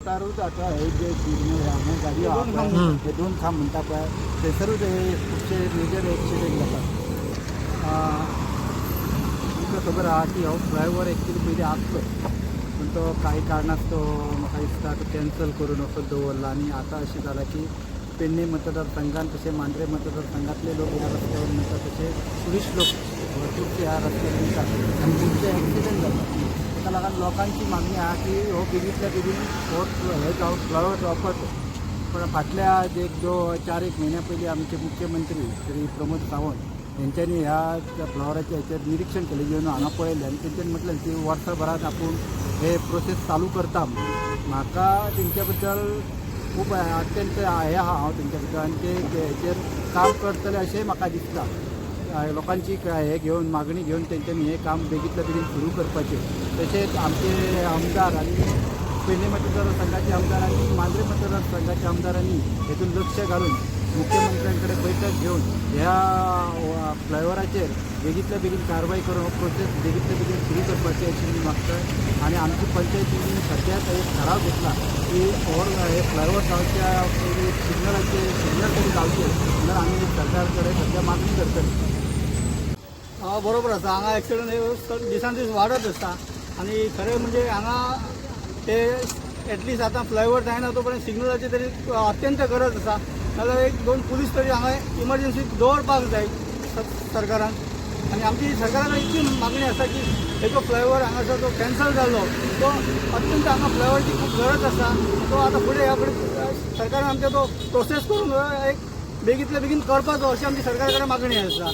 उतारूच आतां हे जे सिग्नल हांगा गाडयो आहा पळय, हे दोन खांब म्हणटा पळय, थंयसरूच हे खुबशे मेजर एक्सिडंट जातात. तुमकां खबर आहा की हो फ्लायओवर एक्चुली पयलीं आसलो, पूण तो काही कारणास्तव म्हाका दिसता तो कॅन्सल करून असो दवरला. आनी आतां अशें जालां की पेडणे मतदारसंघात तशें मांद्रे मतदारसंघातले लोक ह्या रस्त्यावर वयता, तशें टुरिस्ट लोक भरपूरशे ह्या रस्त्यार वयतात आनी खुबशे एक्सिडंट जातात. ताका लागून लोकांची मागणी आहा की हो बेगींतल्या बेगीन हो हे जावं, फ्लायओवर जावपाचो. पण फाटल्या एक 4 एक म्हयन्या पयलीं आमचे मुख्यमंत्री श्री प्रमोद सावंत हेंच्यांनी ह्या त्या फ्लायओवराच्या हेचेर निरिक्षण केलें, येवन हांगा पळयलें आनी तेंच्यांनी म्हटलें की वर्सभरात आपूण हे प्रोसेस चालू करता म्हणून. म्हाका तेंच्या बद्दल खूब अत्यंत हे आहा हांव तेंच्या बद्दल आनी ते हेचेर काम करतले अशेंय म्हाका दिसता. लोकांची हे घेवन, मागणी घेवन तेंच्यांनी हें काम बेगींतल्या बेगीन सुरू करपाचें. तशेंच आमचे आमदार आनी पेडणे मतदारसंघाचे आमदार आनी मांद्रे मतदारसंघाच्या आमदारांनी हेतून लक्ष घालून मुख्यमंत्र्यांकडे बैठक घेवन ह्या फ्लायओवराचेर बेगींतल्या बेगीन कारवाय करून हो प्रोसेस बेगींतल्या बेगीन सुरू करपाची अशी मी मागता. आनी आमची पंचायतीन सद्याक एक ठराव घेतला की हो हे फ्लायओवर जावच्या पयलीं एक सिग्नलाचे, सिग्नल तरी जावचे म्हणून आमी सरकार कडेन सद्या मागणी करतले. बरोबर आसा. हांगा एक्सिडंट हे दिसान दीस वाडत आसता आनी खरें म्हणजे हांगा ते एटलिस्ट आतां फ्लायओवर जायना तो पर्यंत सिग्नलाची तरी अत्यंत गरज आसा. नाजाल्यार एक दोन पुलीस तरी हांगा इमर्जन्सी दवरपाक जाय सरकारान. आनी आमची सरकारा कडेन इतली मागणी आसा की हेजो फ्लायओवर हांगासर जो कॅन्सल जाल्लो, तो अत्यंत हांगा फ्लायओवरची खूब गरज आसा. तो आतां फुडें ह्या फुडें सरकारान आमच्या तो प्रोसेस करून एक बेगींतल्या बेगीन करपाचो अशी आमची सरकारा कडेन मागणी आसा.